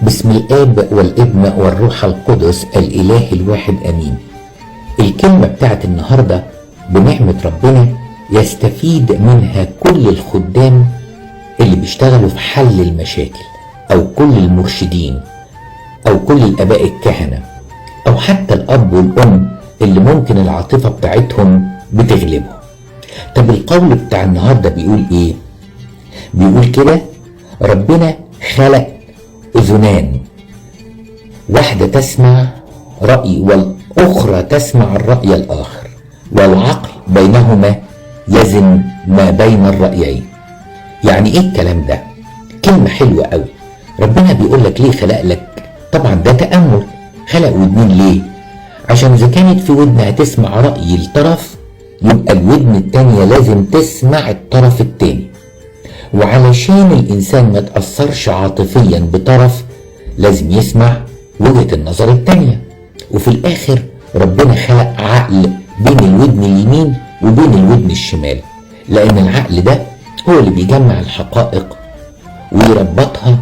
بسم الآب والابن والروح القدس الإله الواحد أمين. الكلمة بتاعت النهاردة بنعمة ربنا يستفيد منها كل الخدام اللي بيشتغلوا في حل المشاكل، أو كل المرشدين، أو كل الآباء الكهنة، أو حتى الأب والأم اللي ممكن العاطفة بتاعتهم بتغلبهم. طب القول بتاع النهاردة بيقول إيه؟ بيقول كده: ربنا خلق أذنان، واحدة تسمع رأي والأخرى تسمع الرأي الآخر، والعقل بينهما يزن ما بين الرأيين. يعني إيه الكلام ده؟ كلمة حلوة قوي. ربنا بيقول لك ليه خلق لك؟ طبعا ده تأمل. خلق ودنين ليه؟ عشان إذا كانت في ودن هتسمع رأي الطرف، يبقى الودن التانية لازم تسمع الطرف التاني. وعلشان الإنسان ما تأثرش عاطفيا بطرف، لازم يسمع وجهة النظر التانية. وفي الآخر ربنا خلق عقل بين الودن اليمين وبين الودن الشمال، لأن العقل ده هو اللي بيجمع الحقائق ويربطها،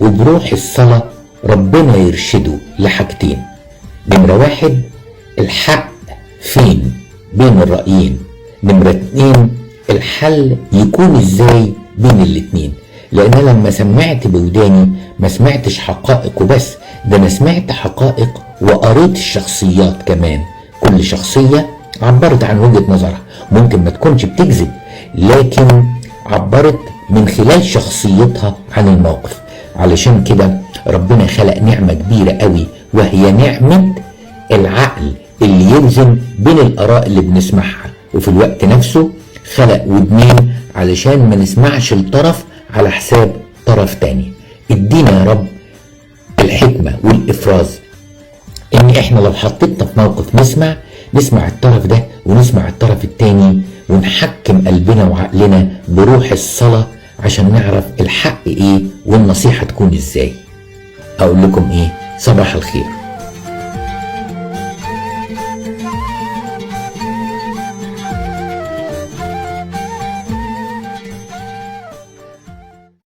وبروح الصلاة ربنا يرشده لحاجتين: نمرة واحد، الحق فين بين الرأيين; نمرة اتنين، الحل يكون ازاي بين الاتنين. لان انا لما سمعت بوداني ما سمعتش حقائق وبس، ده انا سمعت حقائق وقريت الشخصيات كمان. كل شخصية عبرت عن وجهة نظرها، ممكن ما تكونش بتكذب، لكن عبرت من خلال شخصيتها عن الموقف. علشان كده ربنا خلق نعمة كبيرة قوي، وهي نعمة العقل اللي يوزن بين الآراء اللي بنسمعها، وفي الوقت نفسه خلق ودنين علشان ما نسمعش الطرف على حساب طرف تاني. ادينا يا رب الحكمة والإفراز ان احنا لو حطيتنا في موقف نسمع الطرف ده ونسمع الطرف التاني، ونحكم قلبنا وعقلنا بروح الصلاة عشان نعرف الحق ايه والنصيحة تكون ازاي. اقول لكم ايه؟ صباح الخير.